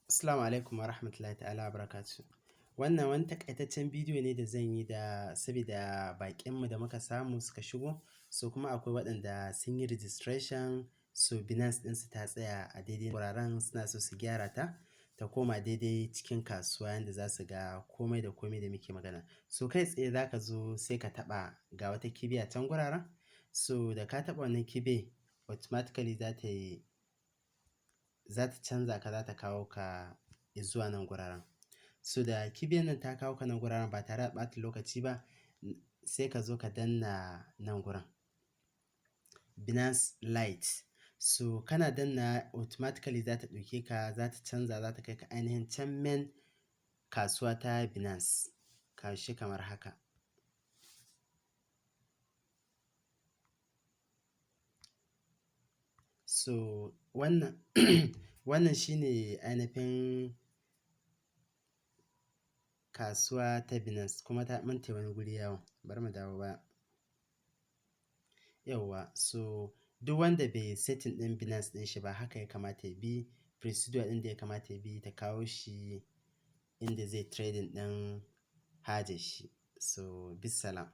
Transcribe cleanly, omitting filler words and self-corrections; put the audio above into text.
Assalamu alaikum wa rahmatullahi ta'ala wa barakatuhu. Wannan wani taƙaitaccen bidiyo ne da zan yi da sabida baƙinmu da muka samu suka shigo, so kuma akwai waɗanda sun yi registration, so Binance ɗinsu ta tsaya a daidai wuraren, suna so su gyara ta ta koma daidai cikin kasuwa yanda za su ga komai da komai da muke magana. So kai tsaye za ka zo sai ka taɓa, ga wata kibiya can guraren, so da ka taɓa wannan kibiyan, automatically za ta canza ka, za ta kawo ka zuwa nan guraren. So da kibiyan nan ta kawo ka nan guraren, ba tare da ɓata lokaci ba, sai ka zo ka danna nan gurin Binance Lite. So kana danna, automatically za ta ɗauke ka, za ta canza, za ta kai ka ainihin can main kasuwa ta Binance. Ga shi kamar haka. So wannan shi ne ainihin kasuwa ta Binance, kuma ta mun tai wani guri yawon, bari mu dawo baya. Yawwa, so duk wanda bai setting ɗin Binance ɗin shi ba, haka ya kamata ya bi procedure ɗin da ya kamata ya bi ta kawo shi inda zai trading ɗin hajar shi. So bissalam.